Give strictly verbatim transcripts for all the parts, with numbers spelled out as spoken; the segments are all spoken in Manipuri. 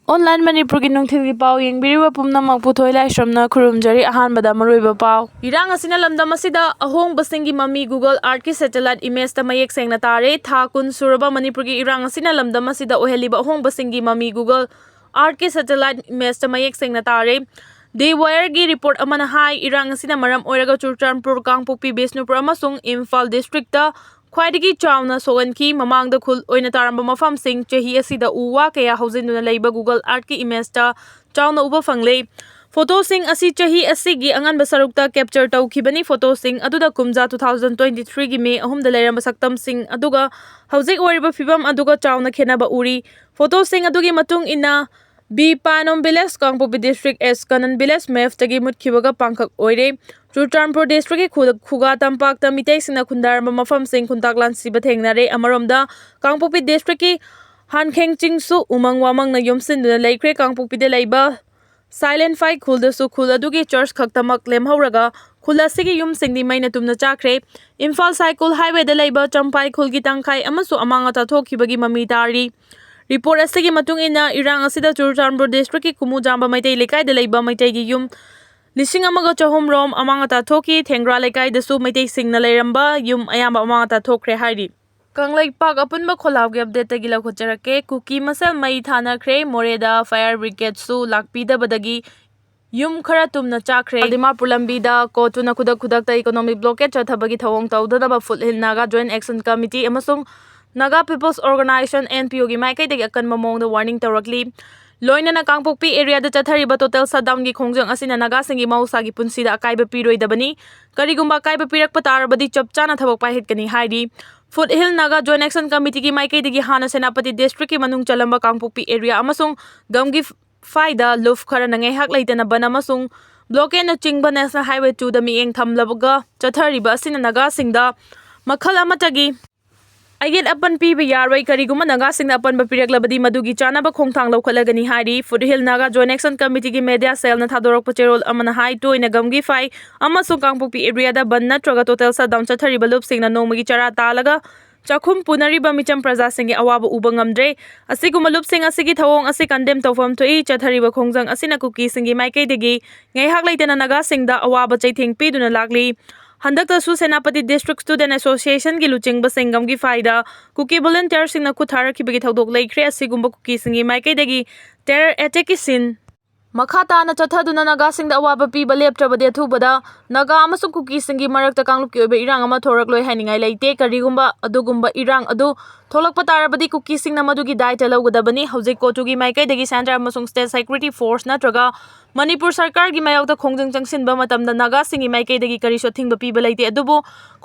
Online ꯃꯅꯤꯄꯨꯔꯒꯤ ꯅꯨꯡꯊꯤꯜꯒꯤ ꯄꯥꯎ ꯌꯦꯡꯕꯤꯔꯤꯕ ꯄꯨꯝꯅꯃꯛꯄꯨ ꯊꯣꯏ ꯂꯥꯏꯁ꯭ꯔꯝꯅ ꯈꯨꯔꯨꯝꯖꯔꯤ꯫ ꯑꯍꯥꯟꯕꯗ ꯃꯔꯨꯑꯣꯏꯕ ꯄꯥꯎ꯫ ꯏꯔꯥꯡ ꯑꯁꯤꯅ ꯂꯝꯗꯝ ꯑꯁꯤꯗ ꯑꯍꯣꯡꯕꯁꯤꯡꯒꯤ ꯃꯃꯤ Google Earthꯀꯤ satellite imageꯇ ꯃꯌꯦꯛ ꯁꯦꯡꯅ ꯇꯥꯔꯦ꯫ ꯊꯥ ꯀꯨꯟ ꯁꯨꯔꯕ ꯃꯅꯤꯄꯨꯔꯒꯤ ꯏꯔꯥꯡ ꯑꯁꯤꯅ ꯂꯝꯗꯝ ꯑꯁꯤꯗ ꯑꯣꯏꯍꯜꯂꯤꯕ ꯑꯍꯣꯡꯕꯁꯤꯡꯒꯤ ꯃꯃꯤ Google Earthꯀꯤ satellite imageꯇ ꯃꯌꯦꯛ ꯁꯦꯡꯅ ꯇꯥꯔꯦ꯫ The Wireꯒꯤ report ꯑꯃꯅ ꯍꯥꯏ, ꯏꯔꯥꯡ ꯑꯁꯤꯅ ꯃꯔꯝ ꯑꯣꯏꯔꯒ ꯆꯨꯔꯆꯥꯟꯄꯨꯔ, ꯀꯥꯡꯄꯣꯛꯄꯤ, ꯕꯤꯁꯅꯨꯄꯨꯔ ꯑꯃꯁꯨꯡ ꯏꯝꯐꯥꯜ districtꯇ ꯈ꯭ꯋꯥꯏꯗꯒꯤ ꯆꯥꯎꯅ ꯁꯣꯛꯍꯟꯈꯤ꯫ ꯃꯃꯥꯡꯗ ꯈꯨꯜ ꯑꯣꯏꯅ ꯇꯥꯔꯝꯕ ꯃꯐꯝꯁꯤꯡ ꯆꯍꯤ ꯑꯁꯤꯗ ꯎ ꯋꯥ ꯀꯌꯥ ꯍꯧꯖꯤꯟꯗꯨꯅ ꯂꯩꯕ Google Earthꯀꯤ imageꯇ ꯆꯥꯎꯅ ꯎꯕ ꯐꯪꯂꯦ꯫ ꯐꯣꯇꯣꯁꯤꯡ ꯑꯁꯤ ꯆꯍꯤ ꯑꯁꯤꯒꯤ ꯑꯉꯟꯕ ꯁꯔꯨꯛꯇ capture ꯇꯧꯈꯤꯕꯅꯤ꯫ ꯐꯣꯇꯣꯁꯤꯡ ꯑꯗꯨꯗ ꯀꯨꯝꯖꯥ two thousand twenty threeꯒꯤ May ꯑꯍꯨꯝꯗ ꯂꯩꯔꯝꯕ ꯁꯛꯇꯝꯁꯤꯡ ꯑꯗꯨꯒ ꯍꯧꯖꯤꯛ ꯑꯣꯏꯔꯤꯕ ꯐꯤꯕꯝ ꯑꯗꯨꯒ ꯆꯥꯎꯅ ꯈꯦꯠꯅꯕ ꯎꯔꯤ꯫ ꯐꯣꯇꯣꯁꯤꯡ ꯑꯗꯨꯒꯤ ꯃꯇꯨꯡ ꯏꯟꯅ, B ꯄꯥꯅꯣꯝ village, ꯀꯥꯡꯄꯣꯛꯄꯤ district, S ꯀꯥꯅꯟ village mapꯇꯒꯤ ꯃꯨꯠꯈꯤꯕꯒ ꯄꯥꯡꯈꯛ ꯑꯣꯏꯔꯦ꯫ ꯆꯨꯔꯆꯥꯟꯄꯨꯔ districtꯀꯤ ꯈꯨ-, ꯈꯨꯒꯥ ꯇꯝꯄꯥꯛꯇ ꯃꯤꯇꯩꯁꯤꯡꯅ ꯈꯨꯟꯗꯥꯔꯝꯕ ꯃꯐꯝꯁꯤꯡ ꯈꯨꯟꯇꯥꯛ ꯂꯥꯟꯁꯤꯕ ꯊꯦꯡꯅꯔꯦ꯫ ꯑꯃꯔꯣꯝꯗ, ꯀꯥꯡꯄꯣꯛꯄꯤ districtꯀꯤ ꯍꯥꯟꯈꯦꯡ ꯆꯤꯡꯁꯨ ꯎꯃꯪ ꯋꯥꯃꯪꯅ ꯌꯣꯝꯁꯤꯟꯗꯨꯅ ꯂꯩꯈ꯭ꯔꯦ꯫ ꯀꯥꯡꯄꯣꯛꯄꯤꯗ ꯂꯩꯕ ꯁꯥꯏꯂꯦꯟꯐꯥꯏ ꯈꯨꯜꯗꯁꯨ ꯈꯨꯜ ꯑꯗꯨꯒꯤ church ꯈꯛꯇꯃꯛ ꯂꯦꯝꯍꯧꯔꯒ ꯈꯨꯜ ꯑꯁꯤꯒꯤ ꯌꯨꯝꯁꯤꯡꯗꯤ ꯃꯩꯅ ꯇꯨꯝꯅ ꯆꯥꯈ꯭ꯔꯦ꯫ ꯏꯝꯐꯥꯜ ꯁꯥꯏꯀꯨꯜ highwayꯗ ꯂꯩꯕ ꯆꯝꯄꯥꯏ ꯈꯨꯜꯒꯤ ꯇꯪꯈꯥꯏ ꯑꯃꯁꯨ ꯑꯃꯥꯡ ꯑꯇꯥ ꯊꯣꯛꯈꯤꯕꯒꯤ ꯃꯃꯤ ꯇꯥꯔꯤ꯫ Report ꯑꯁꯤꯒꯤ ꯃꯇꯨꯡ ꯏꯟꯅ, ꯏꯔꯥꯡ ꯑꯁꯤꯗ ꯆꯨꯔꯆꯥꯟꯄꯨꯔ districtꯀꯤ ꯈꯨꯃꯨꯖꯥꯝꯕ ꯃꯩꯇꯩ ꯂꯩꯀꯥꯏꯗ ꯂꯩꯕ ꯃꯩꯇꯩꯒꯤ ꯌꯨꯝ ꯂꯤꯁꯤꯡ ꯑꯃꯒ ꯆꯍꯨꯝ ꯔꯣꯝ ꯑꯃꯥꯡ ꯑꯇꯥ ꯊꯣꯛꯈꯤ꯫ ꯊꯦꯡꯒ꯭ꯔꯥ ꯂꯩꯀꯥꯏꯗꯁꯨ ꯃꯩꯇꯩꯁꯤꯡꯅ ꯂꯩꯔꯝꯕ ꯌꯨꯝ ꯑꯌꯥꯝꯕ ꯑꯃꯥꯡ ꯑꯇꯥ ꯊꯣꯛꯈ꯭ꯔꯦ ꯍꯥꯏꯔꯤ꯫ ꯀꯪꯂꯩꯄꯥꯛ ꯑꯄꯨꯟꯕ ꯈꯣꯜꯂꯥꯎꯒꯤ updateꯇꯒꯤ ꯂꯧꯈꯠꯆꯔꯛꯀꯦ꯫ ꯀꯨꯀꯤ ꯃꯁꯦꯜ ꯃꯩ ꯊꯥꯅꯈ꯭ꯔꯦ꯫ ꯃꯣꯔꯦꯗ fire brigadeꯁꯨ ꯂꯥꯛꯄꯤꯗꯕꯗꯒꯤ ꯌꯨꯝ ꯈꯔ ꯇꯨꯝꯅ ꯆꯥꯈ꯭ꯔꯦ꯫ ꯗꯤꯃꯥꯄꯨꯔ ꯂꯝꯕꯤꯗ ꯀꯣꯇꯨꯅ ꯈꯨꯗꯛ ꯈꯨꯗꯛꯇ economic blockade ꯆꯠꯊꯕꯒꯤ ꯊꯧꯑꯣꯡ ꯇꯧꯗꯅꯕ Foothill Naga Joint Action Committee ꯑꯃꯁꯨꯡ Naga People's Organisation, NPOꯒꯤ ꯃꯥꯏꯀꯩꯗꯒꯤ ꯑꯀꯟꯕ ꯃꯑꯣꯡꯗ warning ꯇꯧꯔꯛꯂꯤ꯫ ꯂꯣꯏꯅꯅ ꯀꯥꯡꯄꯣꯛꯄꯤ areaꯗ ꯆꯠꯊꯔꯤꯕ total shutdownꯒꯤ ꯈꯣꯡꯖꯪ ꯑꯁꯤꯅ ꯅꯥꯒꯥꯁꯤꯡꯒꯤ ꯃꯍꯧꯁꯥꯒꯤ ꯄꯨꯟꯁꯤꯗ ꯑꯀꯥꯏꯕ ꯄꯤꯔꯣꯏꯗꯕꯅꯤ꯫ ꯀꯔꯤꯒꯨꯝꯕ ꯑꯀꯥꯏꯕ ꯄꯤꯔꯛꯄ ꯇꯥꯔꯕꯗꯤ ꯆꯞ ꯆꯥꯅ ꯊꯕꯛ ꯄꯥꯏꯈꯠꯀꯅꯤ ꯍꯥꯏꯔꯤ꯫ Foothill Naga Joint Action Committeeꯒꯤ ꯃꯥꯏꯀꯩꯗꯒꯤ ꯍꯥꯟꯅ ꯁꯦꯅꯥꯄꯇꯤ districtꯀꯤ ꯃꯅꯨꯡ ꯆꯜꯂꯝꯕ ꯀꯥꯡꯄꯣꯛꯄꯤ area ꯑꯃꯁꯨꯡ ꯒꯝꯒꯤ ꯐꯥꯏꯗ ꯂꯨꯞ ꯈꯔꯅ ꯉꯥꯏꯍꯥꯛ ꯂꯩꯇꯅ ꯕꯟ ꯑꯃꯁꯨꯡ blockade ꯅꯆꯤꯡꯕ National Highway twoꯗ ꯃꯤꯠꯌꯦꯡ ꯊꯝꯂꯕꯒ ꯆꯠꯊꯔꯤꯕ ꯑꯁꯤꯅ ꯅꯥꯒꯥꯁꯤꯡꯗ ꯃꯈꯜ ꯑꯃꯠꯇꯒꯤ ꯑꯌꯦꯠ ꯑꯄꯟ ꯄꯤꯕ ꯌꯥꯔꯣꯏ꯫ ꯀꯔꯤꯒꯨꯝꯕ ꯅꯥꯒꯥꯁꯤꯡꯅ ꯑꯄꯟꯕ ꯄꯤꯔꯛꯂꯕꯗꯤ ꯃꯗꯨꯒꯤ ꯆꯥꯅꯕ ꯈꯣꯡꯊꯥꯡ ꯂꯧꯈꯠꯂꯒꯅꯤ ꯍꯥꯏꯔꯤ꯫ Foothill Naga Joint Action Committeeꯒꯤ media cellꯅ ꯊꯥꯗꯣꯔꯛꯄ ꯆꯦꯔꯣꯜ ꯑꯃꯅ ꯍꯥꯏ, ꯇꯣꯏꯅ ꯒꯝꯒꯤ ꯐꯥꯏ ꯑꯃꯁꯨꯡ ꯀꯥꯡꯄꯣꯛꯄꯤ areaꯗ ꯕꯟ ꯅꯠꯇ꯭ꯔꯒ total shutdown ꯆꯠꯊꯔꯤꯕ ꯂꯨꯞꯁꯤꯡꯅ ꯅꯣꯡꯃꯒꯤ ꯆꯔꯥ ꯇꯥꯜꯂꯒ ꯆꯥꯛꯈꯨꯝ ꯄꯨꯅꯔꯤꯕ ꯃꯤꯆꯝ ꯄ꯭ꯔꯖꯥꯁꯤꯡꯒꯤ ꯑꯋꯥꯕ ꯎꯕ ꯉꯝꯗ꯭ꯔꯦ꯫ ꯑꯁꯤꯒꯨꯝꯕ ꯂꯨꯞꯁꯤꯡ ꯑꯁꯤꯒꯤ ꯊꯧꯑꯣꯡ ꯑꯁꯤ ꯀꯟꯗꯦꯝ ꯇꯧꯐꯝ ꯊꯣꯛꯏ꯫ ꯆꯠꯊꯔꯤꯕ ꯈꯣꯡꯖꯪ ꯑꯁꯤꯅ ꯀꯨꯀꯤꯁꯤꯡꯒꯤ ꯃꯥꯏꯀꯩꯗꯒꯤ ꯉꯥꯏꯍꯥꯛ ꯂꯩꯇꯅ ꯅꯥꯒꯥꯁꯤꯡꯗ ꯑꯋꯥꯕ ꯆꯩꯊꯦꯡ ꯄꯤꯗꯨꯅ ꯂꯥꯛꯂꯤ꯫ ꯍꯟꯗꯛꯇꯁꯨ ꯁꯦꯅꯥꯄꯇꯤ District Student Associationꯒꯤ ꯂꯨꯆꯤꯡꯕꯁꯤꯡ ꯒꯝꯒꯤ ꯐꯥꯏꯗ ꯀꯨꯀꯤ volunteerꯁꯤꯡꯅ ꯈꯨꯠ ꯊꯥꯔꯛꯈꯤꯕꯒꯤ ꯊꯧꯗꯣꯛ ꯂꯩꯈ꯭ꯔꯦ꯫ ꯑꯁꯤꯒꯨꯝꯕ ꯀꯨꯀꯤꯁꯤꯡꯒꯤ ꯃꯥꯏꯀꯩꯗꯒꯤ terror attackꯀꯤ scene ꯃꯈꯥ ꯇꯥꯅ ꯆꯠꯊꯗꯨꯅ ꯅꯥꯒꯥꯁꯤꯡꯗ ꯑꯋꯥꯕ ꯄꯤꯕ ꯂꯦꯞꯇ꯭ꯔꯕꯗꯤ ꯑꯊꯨꯕꯗ ꯅꯥꯒꯥ ꯑꯃꯁꯨꯡ ꯀꯨꯀꯤꯁꯤꯡꯒꯤ ꯃꯔꯛꯇ ꯀꯥꯡꯂꯨꯞꯀꯤ ꯑꯣꯏꯕ ꯏꯔꯥꯡ ꯑꯃ ꯊꯣꯔꯛꯂꯣꯏ ꯍꯥꯏꯅꯤꯡꯉꯥꯏ ꯂꯩꯇꯦ꯫ ꯀꯔꯤꯒꯨꯝꯕ ꯑꯗꯨꯒꯨꯝꯕ ꯏꯔꯥꯡ ꯑꯗꯨ ꯊꯣꯛꯂꯛꯄ ꯇꯥꯔꯕꯗꯤ ꯀꯨꯀꯤꯁꯤꯡꯅ ꯃꯗꯨꯒꯤ ꯗꯥꯏꯇ ꯂꯧꯒꯗꯕꯅꯤ꯫ ꯍꯧꯖꯤꯛ ꯀꯣꯆꯨꯒꯤ ꯃꯥꯏꯀꯩꯗꯒꯤ centre ꯑꯃꯁꯨꯡ state security force ꯅꯠꯇ꯭ꯔꯒ ꯃꯅꯤꯄꯨꯔ ꯁꯔꯀꯥꯔꯒꯤ ꯃꯥꯌꯣꯛꯇ ꯈꯣꯡꯖꯪ ꯆꯪꯁꯤꯟꯕ ꯃꯇꯝꯗ ꯅꯥꯒꯥꯁꯤꯡꯒꯤ ꯃꯥꯏꯀꯩꯗꯒꯤ ꯀꯔꯤꯁꯨ ꯑꯊꯤꯡꯕ ꯄꯤꯕ ꯂꯩꯇꯦ꯫ ꯑꯗꯨꯕꯨ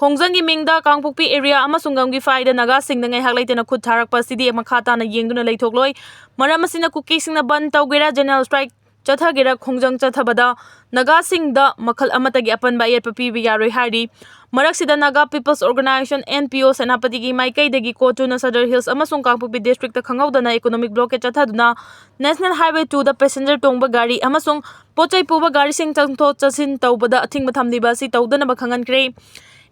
ꯈꯣꯡꯖꯪꯒꯤ ꯃꯤꯡꯗ ꯀꯥꯡꯄꯣꯛꯄꯤ area ꯑꯃꯁꯨꯡ ꯒꯝꯒꯤ ꯐꯥꯏꯗ ꯅꯥꯒꯥꯁꯤꯡꯗ ꯉꯥꯏꯍꯥꯛ ꯂꯩꯇꯅ ꯈꯨꯠ ꯊꯥꯔꯛꯄ ꯑꯁꯤꯗꯤ ꯃꯈꯥ ꯇꯥꯅ ꯌꯦꯡꯗꯨꯅ ꯂꯩꯊꯣꯛꯂꯣꯏ꯫ ꯃꯔꯝ ꯑꯁꯤꯅ ꯀꯨꯀꯤꯁꯤꯡꯅ ꯕꯟ ꯇꯧꯒꯦꯔꯥ, general strike ꯆꯠꯊꯒꯦꯔꯥ, ꯈꯣꯡꯖꯪ ꯆꯠꯊꯕꯗ ꯅꯥꯒꯥꯁꯤꯡꯗ ꯃꯈꯜ ꯑꯃꯠꯇꯒꯤ ꯑꯄꯟꯕ ꯑꯌꯦꯠꯄ ꯄꯤꯕ ꯌꯥꯔꯣꯏ ꯍꯥꯏꯔꯤ꯫ ꯃꯔꯛꯁꯤꯗ Naga People's Organisation, NPO, ꯁꯦꯅꯥꯄꯇꯤꯒꯤ ꯃꯥꯏꯀꯩꯗꯒꯤ ꯀꯣꯆꯨꯅ Sadar Hills ꯑꯃꯁꯨꯡ ꯀꯥꯡꯄꯣꯛꯄꯤ districtꯇ ꯈꯪꯍꯧꯗꯅ economic blockade ꯆꯠꯊꯗꯨꯅ National Highway twoꯗ passenger ꯇꯣꯡꯕ ꯒꯥꯔꯤ ꯑꯃꯁꯨꯡ ꯄꯣꯠ ꯆꯩ ꯄꯨꯕ ꯒꯥꯔꯤꯁꯤꯡ ꯆꯪꯊꯣꯛ ꯆꯠꯁꯤꯟ ꯇꯧꯕꯗ ꯑꯊꯤꯡꯕ ꯊꯝꯂꯤꯕ ꯑꯁꯤ ꯇꯧꯗꯅꯕ ꯈꯪꯍꯟꯈ꯭ꯔꯦ꯫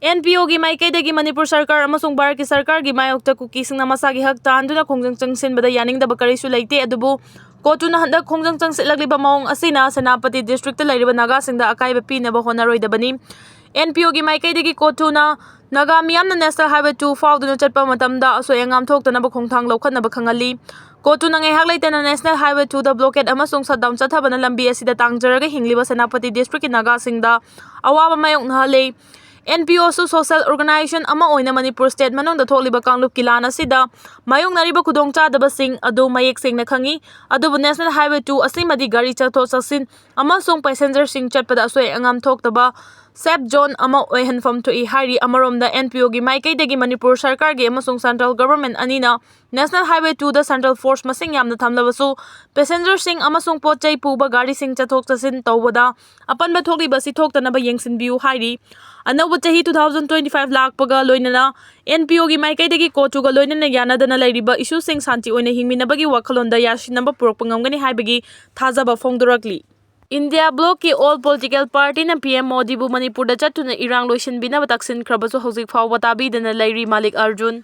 NPOꯒꯤ ꯃꯥꯏꯀꯩꯗꯒꯤ ꯃꯅꯤꯄꯨꯔ ꯁꯔꯀꯥꯔ ꯑꯃꯁꯨꯡ ꯚꯥꯔꯠꯀꯤ ꯁꯔꯀꯥꯔꯒꯤ ꯃꯥꯌꯣꯛꯇ ꯀꯨꯀꯤꯁꯤꯡꯅ ꯃꯁꯥꯒꯤ ꯍꯛ ꯇꯥꯟꯗꯨꯅ ꯈꯣꯡꯖꯪ ꯆꯪꯁꯤꯟꯕꯗ ꯌꯥꯅꯤꯡꯗꯕ ꯀꯔꯤꯁꯨ ꯂꯩꯇꯦ꯫ ꯑꯗꯨꯕꯨ ꯀꯣꯆꯨꯅ ꯍꯟꯗꯛ ꯈꯣꯡꯖꯪ ꯆꯪꯁꯤꯜꯂꯛꯂꯤꯕ ꯃꯑꯣꯡ ꯑꯁꯤꯅ ꯁꯦꯅꯥꯄꯇꯤ districtꯇ ꯂꯩꯔꯤꯕ ꯅꯥꯒꯥꯁꯤꯡꯗ ꯑꯀꯥꯏꯕ ꯄꯤꯅꯕ ꯍꯣꯠꯅꯔꯣꯏꯗꯕꯅꯤ꯫ NPOꯒꯤ ꯃꯥꯏꯀꯩꯗꯒꯤ ꯀꯣꯆꯨꯅ ꯅꯥꯒꯥ ꯃꯤꯌꯥꯝꯅ National Highway two ꯐꯥꯎꯗꯨꯅ ꯆꯠꯄ ꯃꯇꯝꯗ ꯑꯁꯣꯏ ꯑꯉꯥꯝ ꯊꯣꯛꯇꯅꯕ ꯈꯣꯡꯊꯥꯡ ꯂꯧꯈꯠꯅꯕ ꯈꯪꯍꯜꯂꯤ꯫ ꯀꯣꯆꯨꯅ ꯉꯥꯏꯍꯥꯛ ꯂꯩꯇꯅ National Highway twoꯗ blockade ꯑꯃꯁꯨꯡ shutdown ꯆꯠꯊꯕꯅ ꯂꯝꯕꯤ ꯑꯁꯤꯗ ꯇꯥꯡꯖꯔꯒ ꯍꯤꯡꯂꯤꯕ ꯁꯦꯅꯥꯄꯇꯤ districtꯀꯤ ꯅꯥꯒꯥꯁꯤꯡꯗ ꯑꯋꯥꯕ ꯃꯥꯌꯣꯛꯅꯍꯜꯂꯤ꯫ NPOꯁꯨ social organisation ꯑꯃ ꯑꯣꯏꯅ ꯃꯅꯤꯄꯨꯔ state ꯃꯅꯨꯡꯗ ꯊꯣꯛꯂꯤꯕ ꯀꯥꯡꯂꯨꯞꯀꯤ ꯂꯥꯟ ꯑꯁꯤꯗ ꯃꯥꯌꯣꯛꯅꯔꯤꯕ ꯈꯨꯗꯣꯡꯆꯥꯗꯕꯁꯤꯡ ꯑꯗꯨ ꯃꯌꯦꯛ ꯁꯦꯡꯅ ꯈꯪꯏ꯫ ꯑꯗꯨꯕꯨ National Highway two ꯑꯁꯤꯃꯗꯤ ꯒꯥꯔꯤ ꯆꯠꯊꯣꯛ ꯆꯠꯁꯤꯟ ꯑꯃꯁꯨꯡ passengerꯁꯤꯡ ꯆꯠꯄꯗ ꯑꯁꯣꯏ ꯑꯉꯥꯝ ꯊꯣꯛꯇꯕ safe zone ꯑꯃ ꯑꯣꯏꯍꯟꯐꯝ ꯊꯣꯛꯏ ꯍꯥꯏꯔꯤ꯫ ꯑꯃꯔꯣꯝꯗ NPOꯒꯤ ꯃꯥꯏꯀꯩꯗꯒꯤ ꯃꯅꯤꯄꯨꯔ ꯁꯔꯀꯥꯔꯒꯤ ꯑꯃꯁꯨꯡ central government ꯑꯅꯤꯅ National Highway twoꯗ central force ꯃꯁꯤꯡ ꯌꯥꯝꯅ ꯊꯝꯂꯕꯁꯨ passengerꯁꯤꯡ ꯑꯃꯁꯨꯡ ꯄꯣꯠ ꯆꯩ ꯄꯨꯕ ꯒꯥꯔꯤꯁꯤꯡ ꯆꯠꯊꯣꯛ ꯆꯠꯁꯤꯟ ꯇꯧꯕꯗ ꯑꯄꯟꯕ ꯊꯣꯛꯂꯤꯕ ꯑꯁꯤ ꯊꯣꯛꯇꯅꯕ ꯌꯦꯡꯁꯤꯟꯕꯤꯌꯨ ꯍꯥꯏꯔꯤ꯫ ꯑꯅꯧꯕ ꯆꯍꯤ two thousand twenty five ꯂꯥꯛꯄꯒ ꯂꯣꯏꯅꯅ NPOꯒꯤ ꯃꯥꯏꯀꯩꯗꯒꯤ ꯀꯣꯆꯨꯒ ꯂꯣꯏꯅꯅ ꯌꯥꯅꯗꯅ ꯂꯩꯔꯤꯕ issueꯁꯤꯡ ꯁꯥꯟꯇꯤ ꯑꯣꯏꯅ ꯍꯤꯡꯃꯤꯟꯅꯕꯒꯤ ꯋꯥꯈꯜꯂꯣꯟꯗ ꯌꯥꯁꯤꯟꯅꯕ ꯄꯨꯔꯛꯄ ꯉꯝꯒꯅꯤ ꯍꯥꯏꯕꯒꯤ ꯊꯥꯖꯕ ꯐꯣꯡꯗꯣꯔꯛꯂꯤ꯫ ꯏꯟꯗꯤꯌꯥ ꯕ꯭ꯂꯣꯛꯀꯤ ꯑꯣꯜ ꯄꯣꯂꯤꯇꯤꯀꯦꯜ ꯄꯥꯔꯇꯤꯅ ꯄꯤ ꯑꯦꯝ ꯃꯣꯗꯤꯕꯨ ꯃꯅꯤꯄꯨꯔꯗ ꯆꯠꯇꯨꯅ ꯏꯔꯥꯡ ꯂꯣꯏꯁꯤꯟꯕꯤꯅꯕ ꯇꯛꯁꯤꯟꯈ꯭ꯔꯕꯁꯨ ꯍꯧꯖꯤꯛ ꯐꯥꯎꯕ ꯇꯥꯕꯤꯗꯅ ꯂꯩꯔꯤ ꯃꯥꯂꯤꯛ ꯑꯔꯖꯨꯟ꯫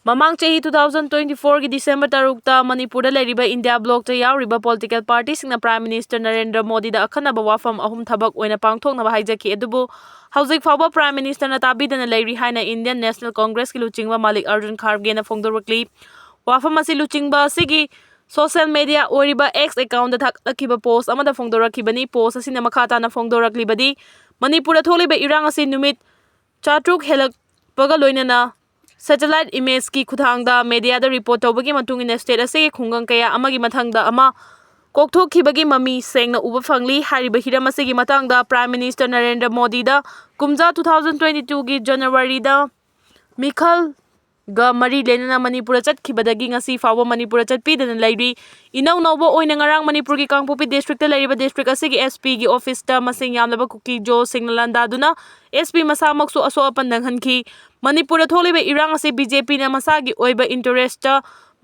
ꯃꯃꯥꯡ ꯆꯍꯤ two thousand twenty fourꯒꯤ December ꯇꯔꯨꯛꯇ ꯃꯅꯤꯄꯨꯔꯗ ꯂꯩꯔꯤꯕ ꯏꯟꯗꯤꯌꯥ ꯕ꯭ꯂꯣꯛꯇ ꯌꯥꯎꯔꯤꯕ ꯄꯣꯂꯤꯇꯤꯀꯦꯜ ꯄꯥꯔꯇꯤꯁꯤꯡꯅ ꯄ꯭ꯔꯥꯏꯝ ꯃꯤꯅꯤꯁꯇꯔ ꯅꯔꯦꯟꯗ꯭ꯔ ꯃꯣꯗꯤꯗ ꯑꯈꯟꯅꯕ ꯋꯥꯐꯝ ꯑꯍꯨꯝ ꯊꯕꯛ ꯑꯣꯏꯅ ꯄꯥꯡꯊꯣꯛꯅꯕ ꯍꯥꯏꯖꯈꯤ꯫ ꯑꯗꯨꯕꯨ ꯍꯧꯖꯤꯛ ꯐꯥꯎꯕ ꯄ꯭ꯔꯥꯏꯝ ꯃꯤꯅꯤꯁꯇꯔꯅ ꯇꯥꯕꯤꯗꯅ ꯂꯩꯔꯤ ꯍꯥꯏꯅ ꯏꯟꯗꯤꯌꯟ ꯅꯦꯁꯅꯦꯜ ꯀꯣꯡꯒ꯭ꯔꯦꯁꯀꯤ ꯂꯨꯆꯤꯡꯕ ꯃꯥꯂꯤꯛ ꯑꯔꯖꯨꯟ ꯈꯥꯔꯒꯦꯅ ꯐꯣꯡꯗꯣꯔꯛꯂꯤ꯫ ꯋꯥꯐꯝ ꯑꯁꯤ ꯂꯨꯆꯤꯡꯕ ꯑꯁꯤꯒꯤ ꯁꯣꯁꯤꯌꯦꯜ ꯃꯦꯗꯤꯌꯥ ꯑꯣꯏꯔꯤꯕ X ꯑꯦꯀꯥꯎꯟꯗ ꯊꯥꯒꯠꯂꯛꯈꯤꯕ ꯄꯣꯁ ꯑꯃꯗ ꯐꯣꯡꯗꯣꯔꯛꯈꯤꯕꯅꯤ꯫ ꯄꯣꯁ ꯑꯁꯤꯅ ꯃꯈꯥ ꯇꯥꯅ ꯐꯣꯡꯗꯣꯔꯛꯂꯤꯕꯗꯤ, ꯃꯅꯤꯄꯨꯔꯗ ꯊꯣꯛꯂꯤꯕ ꯏꯔꯥꯡ ꯑꯁꯤ ꯅꯨꯃꯤꯠ ꯆꯥꯇ꯭ꯔꯨꯛ ꯍꯦꯜꯂꯛꯄꯒ ꯂꯣꯏꯅꯅ ꯁꯦꯇꯦꯂꯥꯏꯠ ꯏꯃꯦꯖꯀꯤ ꯈꯨꯠꯊꯥꯡꯗ ꯃꯦꯗꯤꯌꯥꯗ ꯔꯤꯄꯣꯔꯠ ꯇꯧꯕꯒꯤ ꯃꯇꯨꯡ ꯏꯟꯅ ꯁ꯭ꯇꯦꯠ ꯑꯁꯤꯒꯤ ꯈꯨꯡꯒꯪ ꯀꯌꯥ ꯑꯃꯒꯤ ꯃꯊꯪꯗ ꯑꯃ ꯀꯣꯛꯊꯣꯛꯈꯤꯕꯒꯤ ꯃꯃꯤ ꯁꯦꯡꯅ ꯎꯕ ꯐꯪꯂꯤ꯫ ꯍꯥꯏꯔꯤꯕ ꯍꯤꯔꯝ ꯑꯁꯤꯒꯤ ꯃꯇꯥꯡꯗ ꯄ꯭ꯔꯥꯏꯝ ꯃꯤꯅꯤꯁꯇꯔ ꯅꯔꯦꯟꯗ꯭ꯔ ꯃꯣꯗꯤꯗ ꯀꯨꯝꯖꯥ two thousand twenty twoꯒꯤ Januaryꯗ ꯃꯤꯈꯜꯒ ꯃꯔꯤ ꯂꯩꯅꯅ ꯃꯅꯤꯄꯨꯔꯗ ꯆꯠꯈꯤꯕꯗꯒꯤ ꯉꯁꯤ ꯐꯥꯎꯕ ꯃꯅꯤꯄꯨꯔꯗ ꯆꯠꯄꯤꯗꯅ ꯂꯩꯔꯤ꯫ ꯏꯅꯧ ꯅꯧꯕ ꯑꯣꯏꯅ ꯉꯔꯥꯡ ꯃꯅꯤꯄꯨꯔꯒꯤ ꯀꯥꯡꯄꯣꯛꯄꯤ ꯗꯤꯁꯇ꯭ꯔꯤꯛꯇ ꯂꯩꯔꯤꯕ ꯗꯤꯁꯇ꯭ꯔꯤꯛ ꯑꯁꯤꯒꯤ S Pꯒꯤ ꯑꯣꯐꯤꯁꯇ ꯃꯁꯤꯡ ꯌꯥꯝꯂꯕ ꯀꯨꯀꯤꯖꯣꯁꯤꯡꯅ ꯂꯥꯟꯗꯥꯗꯨꯅ S P ꯃꯁꯥꯃꯛꯁꯨ ꯑꯁꯣꯛ ꯑꯄꯟ ꯅꯪꯍꯟꯈꯤ꯫ ꯃꯅꯤꯄꯨꯔꯗ ꯊꯣꯛꯂꯤꯕ ꯏꯔꯥꯡ ꯑꯁꯤ B J Pꯅ ꯃꯁꯥꯒꯤ ꯑꯣꯏꯕ ꯏꯟꯇꯔꯦꯁꯇ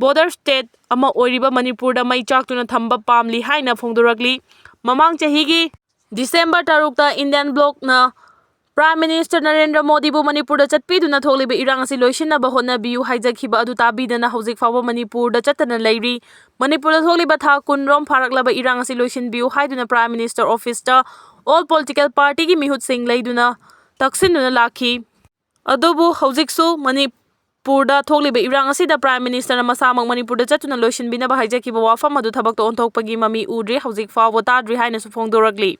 ꯕꯣꯔꯗꯔ ꯁ꯭ꯇꯦꯠ ꯑꯃ ꯑꯣꯏꯔꯤꯕ ꯃꯅꯤꯄꯨꯔꯗ ꯃꯩ ꯆꯥꯛꯇꯨꯅ ꯊꯝꯕ ꯄꯥꯝꯂꯤ ꯍꯥꯏꯅ ꯐꯣꯡꯗꯣꯔꯛꯂꯤ꯫ ꯃꯃꯥꯡ ꯆꯍꯤꯒꯤ December ꯇꯔꯨꯛꯇ ꯏꯟꯗꯤꯌꯟ ꯕ꯭ꯂꯣꯛꯅ ꯄ꯭ꯔꯥꯏꯝ ꯃꯤꯅꯤꯁꯇꯔ ꯅꯔꯦꯟꯗ꯭ꯔ ꯃꯣꯗꯤꯕꯨ ꯃꯅꯤꯄꯨꯔꯗ ꯆꯠꯄꯤꯗꯨꯅ ꯊꯣꯛꯂꯤꯕ ꯏꯔꯥꯡ ꯑꯁꯤ ꯂꯣꯏꯁꯤꯟꯅꯕ ꯍꯣꯠꯅꯕꯤꯌꯨ ꯍꯥꯏꯖꯈꯤꯕ ꯑꯗꯨ ꯇꯥꯕꯤꯗꯅ ꯍꯧꯖꯤꯛ ꯐꯥꯎꯕ ꯃꯅꯤꯄꯨꯔꯗ ꯆꯠꯇꯅ ꯂꯩꯔꯤ꯫ ꯃꯅꯤꯄꯨꯔꯗ ꯊꯣꯛꯂꯤꯕ ꯊꯥ ꯀꯨꯟꯔꯣꯝ ꯐꯥꯔꯛꯂꯕ ꯏꯔꯥꯡ ꯑꯁꯤ ꯂꯣꯏꯁꯤꯟꯕꯤꯌꯨ ꯍꯥꯏꯗꯨꯅ ꯄ꯭ꯔꯥꯏꯝ ꯃꯤꯅꯤꯁꯇꯔ ꯑꯣꯐꯤꯁꯇ ꯑꯣꯜ ꯄꯣꯂꯤꯇꯤꯀꯦꯜ ꯄꯥꯔꯇꯤꯒꯤ ꯃꯤꯍꯨꯠꯁꯤꯡ ꯂꯩꯗꯨꯅ ꯇꯛꯁꯤꯟꯗꯨꯅ ꯂꯥꯛꯈꯤ꯫ ꯑꯗꯨꯕꯨ ꯍꯧꯖꯤꯛꯁꯨ ꯃꯅꯤꯄꯨꯔꯗ ꯊꯣꯛꯂꯤꯕ ꯏꯔꯥꯡ ꯑꯁꯤꯗ ꯄ꯭ꯔꯥꯏꯝ ꯃꯤꯅꯤꯁꯇꯔꯅ ꯃꯁꯥꯃꯛ ꯃꯅꯤꯄꯨꯔꯗ ꯆꯠꯇꯨꯅ ꯂꯣꯏꯁꯤꯟꯕꯤꯅꯕ ꯍꯥꯏꯖꯈꯤꯕ ꯋꯥꯐꯝ ꯑꯗꯨ ꯊꯕꯛꯇ ꯑꯣꯟꯊꯣꯛꯄꯒꯤ ꯃꯃꯤ ꯎꯗ꯭ꯔꯤ, ꯍꯧꯖꯤꯛ ꯐꯥꯎꯕ ꯇꯥꯗ꯭ꯔꯤ ꯍꯥꯏꯅꯁꯨ ꯐꯣꯡꯗꯣꯔꯛꯂꯤ꯫